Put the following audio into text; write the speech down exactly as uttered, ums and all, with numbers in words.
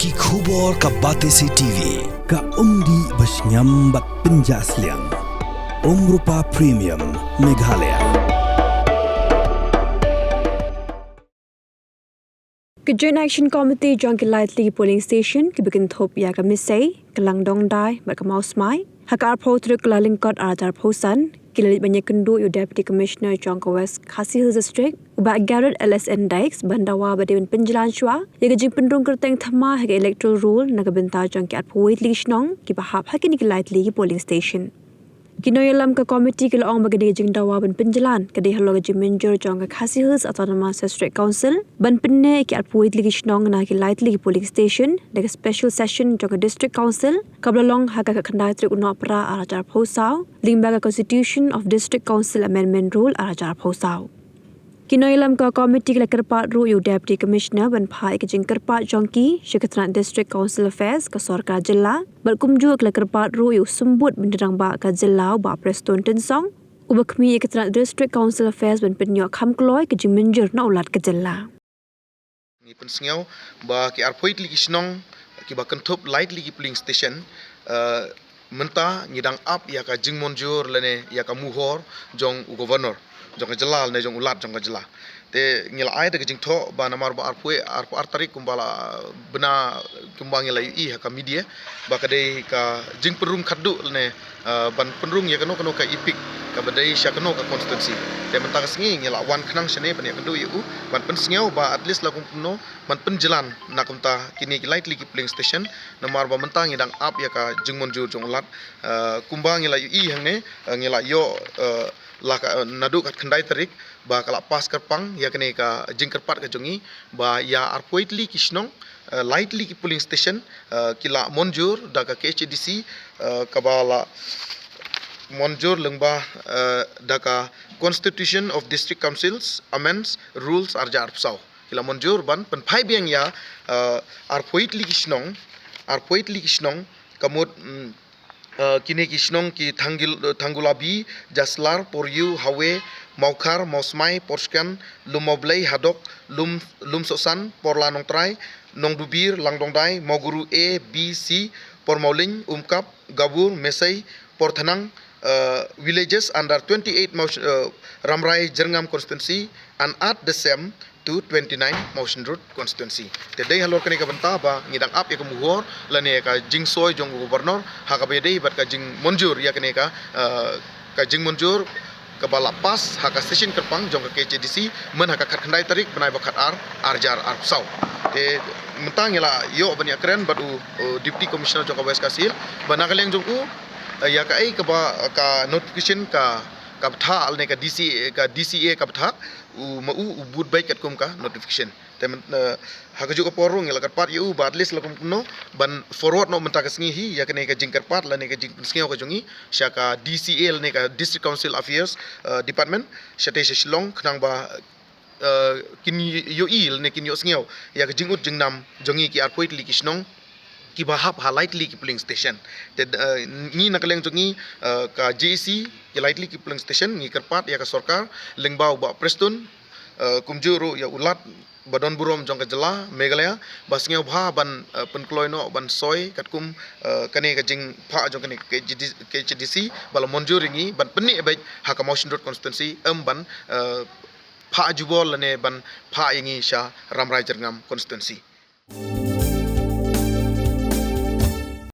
Ki khubor ka Batesi T V, ka umdih ba shngiam bad pynjah sliang. Umrupa Premium, Meghalaya. Ka Joint Action Committee jong ki lai tylli ki polling station kiba kynthup ïa ka Misei, ka Langdongdai bad ka Mawsmai, ha ka arphew tarik Kyllalyngkot arhajar arphew san, ki la leit ban ïakynduh ïa u Deputy Commissioner jong ka West Khasi Hills District, u Bah Garod L S N Dykes, ban dawa ba dei ban pynjlan shuwa ïa ka jingpynrung kyrteng thymmai ha ka electoral roll na ka bynta jong ki arphew wei tylli ki shnong kiba hap ha kine ki lai tylli ki polling station. Ki nongïalam ka komiti ki la ong ba kane ka jingdawa ban pynjlan ka dei halor ka jingmynjur jong ka Khasi Hills Autonomous District Council ban pynneh ïa ki arphew wei tylli ki shnong na ki lai tylli ki polling station da ka special session jong ka District Council kaba la long ha ka khatkhyndai tarik u Nohprah arhajar arphew saw, lyngba ka Constitution of District Council Amendment Rule arhajar arphew saw. Ki nongïalam ka komiti ki la kyrpad ruh ïa u Deputy Commissioner ban phah ïa ka jingkyrpad jong ki sha ka tnat District Council Affairs ka sorkar jylla, bad kumjuh ki la kyrpad ruh ïa u Symbud Bynta Rangbah ka jylla u Bah Prestone Tynsong, uba khmih ïa ka tnat District Council Affairs ban pynïoh kham kloi ka jingmynjur na u Lat ka jylla. Ngi pynsngew ba ki arphew wei tylli ki shnong kiba kynthup lai tylli ki polling station, eh, mynta ngi dang ap ïa ka jingmynjur lane ïa ka muhor jong u Governor jong ka jylla lane jong u Lat jong ka jylla. Te ngi la ai da ka jingthoh ba namar ba arphew, arphew ar tarik kumba la bna, kumba ngi la ïohi ha ka media, ba ka dei ka jingpynrung khatduh lane, eh, ban pynrung ïa kano kano ka EPIC kaba dei sha kano ka constituency. Te mynta ka sngi ngi la wan khnang shane ban ïakynduh ïa u ban pynsngew ba at least la kum kumno ban pynjlan na kumta kine ki lai tylli ki polling station, namar ba mynta ngi dang ap ïa ka jingmynjur jong u Lat. Eh, kumba ngi la ïohi hangne, eh, ngi la ïoh, eh, la ka, eh, naduh ka khatkhyndai tarik ba ka la pass kyrpang ïa kane ka jingkyrpad ka jong ngi ba ïa arphew wei tylli ki shnong, eh, lai tylli ki polling station, eh, ki la mynjur da ka KHADC, eh, kaba la mynjur lyngba, eh, da ka Constitution of District Councils Amends Rules arhajar arphew saw. Ki la mynjur ban pynphai biang ïa, eh, arphew wei tylli ki shnong, arphew wei tylli ki shnong, ka mut, mm, eh, kine ki shnong ki Thanggil-, eh, Thanggulabi, Jaslar, Poryu, Hawe, Mawkhar, Mawsmai, Porskan, Lum Mawblei, Hadok, Lum, Lumsohsan, Porla Nongtrai, Nongdubir, Langdongdai, Mawguru A, B, C, Pormawlin, Umkap, Gabur, Mesei, Porthanang, eh, villages under twenty-eight Maw-, eh, Ramrai Jyrngam constituency and add the same to twenty-nine Mawshynrut constituency. Te dei halor kane ka bynta ba ngi dang ap ïa ka muhor lane ïa ka jingsoi jong u Governor ha kaba ïadei bad ka jingmynjur ïa kane ka, eh, ka jingmynjur kaba la pass ha ka session kyrpang jong ka KHADC myn ha ka khatkhyndai tarik bnai ba khatar arhajar arphew saw. Te mynta ngi la ïoh ban ïakren bad u, u Deputy Commissioner jong ka West Khasi Hills ba na ka liang jong u, eh, ïa kaei kaba ka notification ka, ka bthah lane ka DCA, ka DCA ka bthah, u ma u, u bud beit katkum ka notification. Te myn-, eh, ha kajuh ka por ruh ngi la kyrpad ïa u ba at least la kum kumno ban forward noh mynta ka sngi hi ïa kane ka jingkyrpad lane ka jingpynsngew ka jong ngi sha ka DCA lane ka District Council Affairs, eh, Department shatei sha Shillong khnang ba, eh, kin ïohi lane kin ïohsngew ïa ka jingud jingnam jong ngi ki arphew wei tylli ki shnong kiba hap ha lai tylli ki polling station. Te, eh, ngi na ka liang jong ngi, eh, ka JAC ki lai tylli ki polling station ngi kyrpad ïa ka sorkar lyngba u Bah Prestone, eh, kumjuh ruh ïa u Lat ba don burom jong ka jylla Meghalaya ba sngewbha ban, eh, pynkloi noh ban soi katkum, eh, kane ka jingphah jong kane ka KHADC, KHADC ba la mynjur ïa ngi ban pynneh beit ha ka Mawshynrut constituency, em ban, eh, phah jubor lane ban phah ïa ngi sha Ramrai Jyrngam constituency.